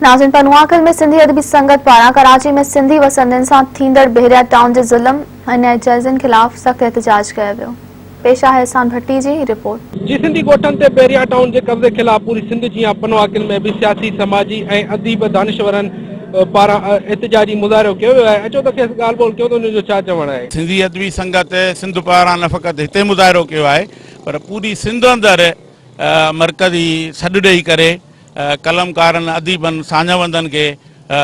ناظرين پنوعاقل ۾ سنڌي ادبي سنگت پاران ڪراچي ۾ سنڌي وسندين سان ٿيندڙ بحريا ٽائون جي ظلم ۽ ناجائزين خلاف سخت احتجاج ڪيو ويو. پيش آهي احسان ڀٽي جي رپورٽ. جي سنڌي ڳوٺن تي بحريا ٽائون جي قبضي خلاف پوري سنڌ جيان پنوعاقل ۾ به سياسي، سماجي ۽ اديب دانشورن پاران احتجاجي مظاهرو ڪيو ويو آهي. اچو ته کيس ڳالهه ٻولهه ڪيون ته انهن جو ڇا چوڻ آهي. سنڌي ادبي سنگت سنڌ پاران نه فقط هتي مظاهرو ڪيو آهي پر پوري سنڌ اندر مرڪزي سڏ ڏئي ڪري قلمڪارن، اديبن، ساڃاهوندن کي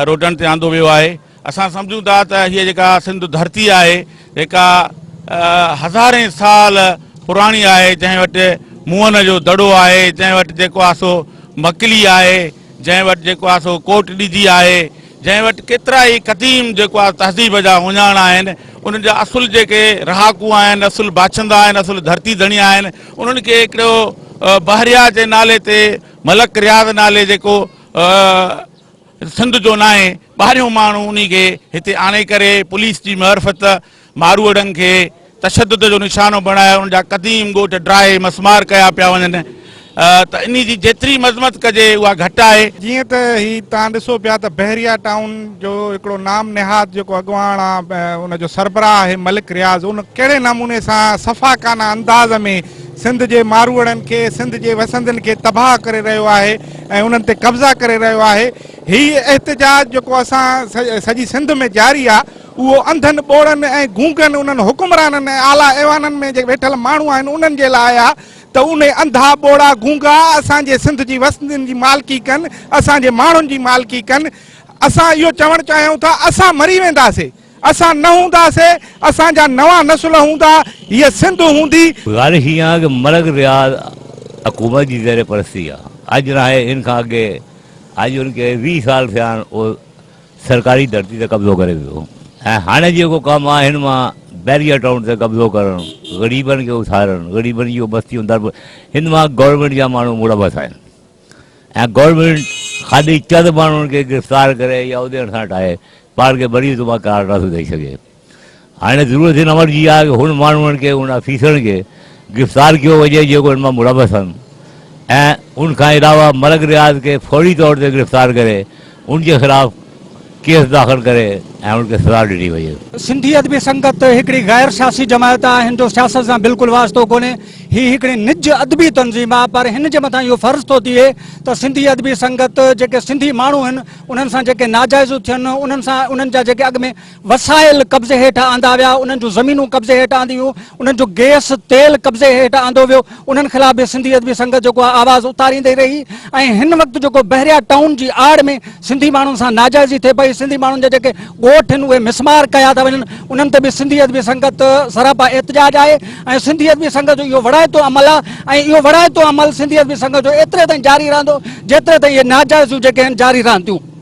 روڊن تي آندو ويو آهي. اسان سمجهون ٿا ته هيء جيڪا سنڌ ڌرتي آهي، جيڪا هزارين سال پراڻي آهي، جنهن وٽ موهن جو دڙو آهي، جنهن وٽ جيڪو آهي سو مڪلي آهي، جنهن وٽ جيڪو آهي سو ڪوٽ ڏيجي آهي، جنهن وٽ ڪيترائي قديم جيڪو آهي تهذيب جا اهڃاڻ آهن، انهن جا اصل جيڪي رهاڪو آهن، اصل باشندا آهن، اصل ڌرتي ڌڻي آهن، انهن کي هڪڙو بحريا جي نالي تي ملڪ رياض نالي جيڪو سنڌ جو ناهي ٻاهريون ماڻهو انهي کي هتي آڻي ڪري پوليس جي معرفت ماروئڙن کي تشدد جو نشانو بڻائي انهن جا قديم ڳوٺ ڊاهي مسمار ڪيا پيا وڃن ته انهي جي جيتري مذمت ڪجي اها گهٽ آهي. جيئن ته هي توهان ڏسو پيا ته بحريا ٽائون جو هڪڙو نام نهاد جيڪو اڳواڻ آ ان جو سربراهه آهي ملڪ رياض ان ڪهڙي نموني سان سفاڪانه انداز ۾ سنڌ جي ماروئڙن کي، سنڌ جي وسندين کي تباهه ڪري رهيو آهي ۽ انهن تي قبضا ڪري رهيو آهي. هي احتجاج جيڪو اسان سڄي سنڌ ۾ جاري آ، اهو انڌن، ٻوڙن ۽ گونگن انهن حڪمرانن ۽ اعليٰ ايوانن ۾ جيڪي ويٺل ماڻهو آهن انهن جي لاء آ ته اهي انڌا، ٻوڙا، گونگا اسان جي سنڌ جي وسندين جي مالڪي ڪن، اسان جي ماڻهن جي مالڪي ڪن. اسان اهو چوڻ چاهيون ٿا اسان مري وينداسي. اسان نه هونداسي، اسان جا نوان نسل هوندا، هيء سنڌ هوندي. گذارش هي آ ڪه ملڪ رياض حڪومت جي زير پرستي آ اڄ ناهي ان کان اڳي اڄ ان کي 20 سال ٿيا آهن اهو سرڪاري ڌرتي تي قبضو ڪري ويو ۽ هاڻي جيڪو ڪم آ هن مان بحريه ٽائون تي قبضو ڪرڻ غريبن کي اٿارڻ غريبن جون بستيون در هن مان گورنمينٽ جا ماڻهو ملوث آهن. ۽ گورنمينٽ خالي چند ماڻهن کي گرفتار ڪري يا عهدي سان ٺاهي پاڻ کي بري الذمه قرار نٿو ڏئي سگهي. هاڻي ضرورت هن امر جي آهي ڪه هن ماڻهن کي هن آفيسرن کي گرفتار ڪيو وڃي جيڪو هن مان ملوث آهن ۽ ان کان علاوه ملڪ رياض کي فوري طور تي گرفتار ڪري ان جي خلاف ڪيس داخل ڪري ۽ ان کي سزا ڏني وڃي. سنڌي ادبي سنگت هڪڙي غير سياسي جماعت آهي، هن جو سياست سان بلڪل واسطو ڪونهي. هي هڪڙي نج ادبي تنظيم آهي، پر هن جي مٿان اهو فرض ٿو ٿئي ته سنڌي ادبي سنگت جيڪي سنڌي ماڻهو آهن، انهن سان جيڪي ناجائزون ٿين، انهن سان انهن جا جيڪي اڳ ۾ وسائل قبضي هيٺ آندا ويا، انهن جون زمينون قبضي هيٺ آنديون ويون، انهن جو گئس، تيل قبضي هيٺ آندو ويو، انهن خلاف به سنڌي ادبي سنگت جيڪو آهي آواز اٿاريندي رهي ۽ هن وقت جيڪو بحريا ٽائون جي آڙ ۾ سنڌي ماڻهن سان ناجائزي ٿئي پئي، سنڌي ماڻهن جا جيڪي ڳوٺ آهن اهي مسمار ڪيا ٿا وڃن، انهن تي به سنڌي ادبي سنگت سراپا احتجاج آهي ۽ سنڌي ادبي سنگت جو اهو وڙائتو عمل آهي ۽ اهو وڙائتو عمل سنڌي ادبي سنگت جو ايتري تائين جاري رهندو جيتري تائين اهي ناجائزيون جيڪي آهن جاري رهنديون.